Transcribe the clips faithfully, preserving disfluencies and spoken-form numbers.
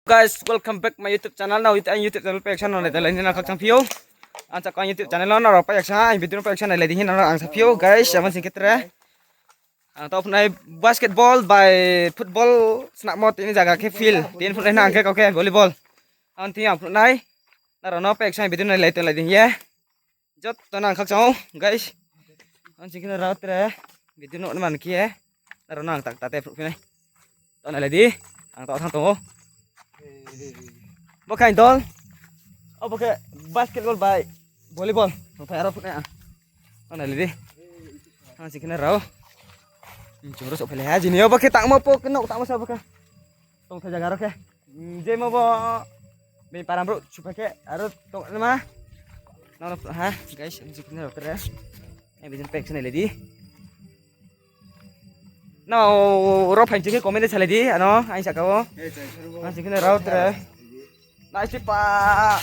Guys, welcome back my YouTube channel. Nrao ang YouTube channel pai yaksa no nailai ni nang khakchang phi ou. Ang saka ang YouTube channel no nrao pai yaksa, ang video no pai yaksa nailai di hing nang ang sa phi ou. Guys, abo sing khe tre ang taoh phnuh nai basketball bai football snamo tini zaga khe field. Tini phnuh nai nang khe kau khe volleyball. Ang tini ang phnuh nai. Nrao no pai yaksa ang video no nailai tonglai di hing ye. Joto no ang khakchang ou, guys. Ang sing khe nrao tre video no man khe ye. Nrao no ang tak tate phnuh phi nai. Taoh nailai di. Ang taoh thang tong ou. Bo khe ang dol. O bo khe basketball bai volleyball. Tongthai aro phnuh nai ang. Taoh nailai di. Ang sing khe nrao. Chung ro souhphailai ha jini yo bo khe tangmo po khe nouh tangmo sa bo khe. Tongthai zaga ro khe. Jemo bo bini para brouh suphai khe aro tongma. Nrao no ha, guys, ang sing khe nrao tre. Ang video no pai yaksa nailai di. Nrao ro phai sing khe comment de salai di, ano, ang saka wo. Ang sing khe nrao tre. Nai si pa.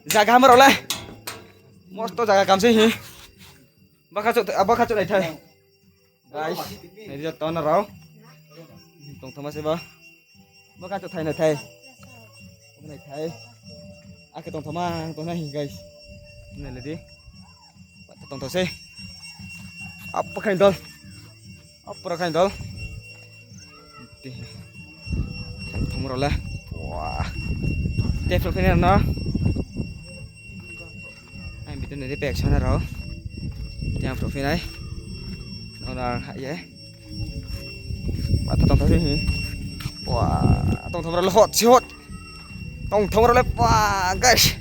Zaga hamar rao le. Mosto zaga kam se hi. Bakha chouh, bakha chouh naithai. Guys, nai di joto nrao. Tongthoma se bo. Bakha chouh thai naithai. Naithai. Akhe tongthoma, tong nai hi, guys. Nailai di. Tongthou se. Apa khain dol. Apa khain dol. Tongthom rao le. Wah. Te phnuh phi nai no. Ang video nai di pai yaksa nrao. Te ang phnuh phi nai. Nrao no ang ha ye. Batha tongthou se hi. Wah, tongthom rao le hot se hot. Tongthom rao le pa, guys.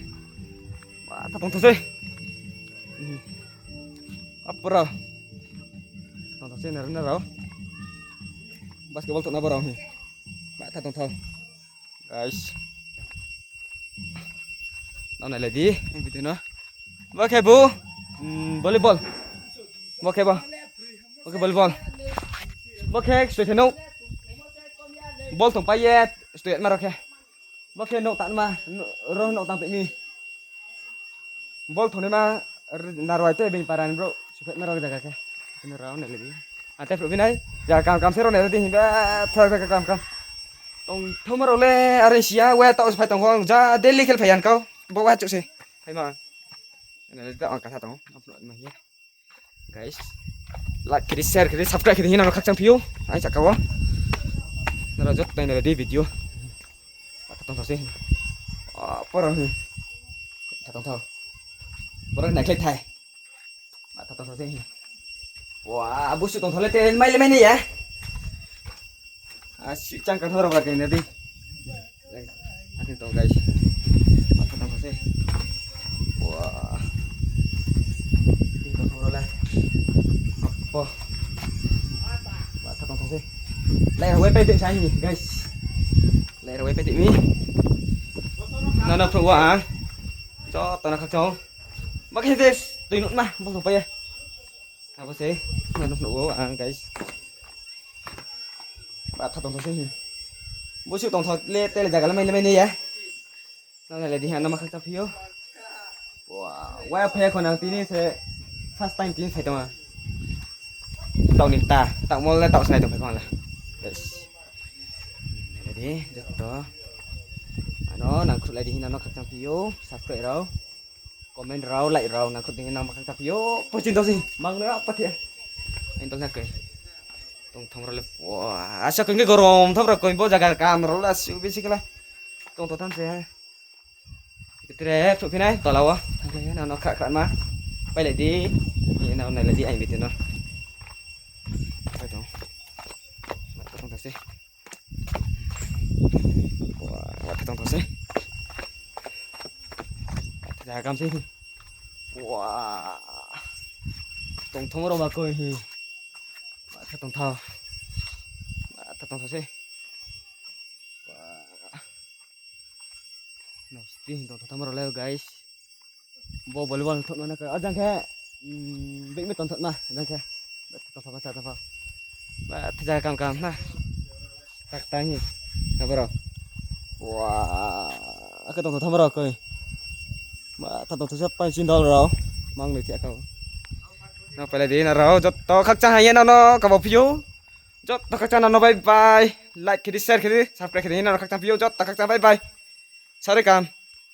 Batha tongthou se. Apa rao. Tongthou se nrao nrao. Basketball tongna bo rao hi. Batha tongthou. Guys. Nrao nailai di, ang video no. Bo khe bo, mm, volleyball. Bo khe bo. Bo khe volleyball. Bo khe stoi se no. Ball tongpai ye, stoi ma rao khe. Bo khe nouh tangma, ro nouh tang tong mi. Ball thongnaima, narwai te bini para ni brouh. Suphai ma rao zaga khe. Khe nrao nailai di. Ang te phnuh phi nai. Zaga kam kam se rao nailai di himba, tha zaga kam kam. Tongthoma rao le, are siya, wa taoh se phai tong kho, ja daily khel phai yan kau. Bo wa chouh se. Phai ma. Nailai di, ang kasa tong. Ang phnuh ma hiya. Guys, like khe di, share khe di, subscribe khe di, hing nang no khakchang phi ou. Ang saka wo. Nrao joto nailai di video. Batha tongthou se. Ah, poro hi. Batha tongthou. Poro naikhlai thai. Batha tongthou se hi. Wah, busu tongthou le te mai le mai ni ya. Ah, si chang kang thou rao ba khe na di. Akhir tong, guys. Batha tongthou se. Wah. Tongthou rao le. Apa. Batha tongthou se. Lai rao wai pai de sa hi, guys. Lai rao wai pai de mi. Nrao no phnuh wa. Joto no khakchang. Ma khe se tui nuh ma, bo tongpai ye. Abo se, nrao no phnuh wo ang, guys. Batha tongthou se hi. Busu tongthou le, te le zaga le mai le mai ni ya. Nrao nailai di, ang no ma khakchang phi ou. Wah, wa phai ya kho nang tini se first time tini phai tong ha. Taoh ni kta, taoh mol le taoh snai tong phai kho ang le. Yes. Nailai di, joto. Ano nangkhruhlai di hing nang no khakchang phi ou, subscribe rao. Comment rao, like rao, nangkhruh di hing nang ma khakchang phi ou. Pochin dol se, mang no apa thi. Ang dol na khe. Tongthom rao le, wah, asa khe gorom thom rao khe bo zaga kam rao le asuh bisi khe la. Tongthom tham se. Tre phnuh phi nai tola wo. Nrao no kha kha ma. Pailai di. Nrao nailai di ang video no. Pai tong. Batha tongthou se. Wah, batha tongthou se. Batha zaga kam se. Wah. Tongthom rao ma koi hi. Batha tongthou. Batha tongthou se. Wah. Nai sti tongthou thamma rao le, guys. Bo volleyball thotma na khe, ajang khe, mm, badminton thotma, ajang khe. Tongthou ma sa tongthou. Batha zaga kam kam na. Tak tang hi. Abo rao. Wah, akhe tongthou thamma rao koi. Batha tongthou sa pang sindol rao. Mang noi thi akha. Nrao pailai di nrao joto khakchang ha ye nrao no kabo phi ou. Joto khakchang no bye bye. Like khe di, share khe di, subscribe khe di, hing no khakchang phi ou, joto khakchang bye bye. Sari kam.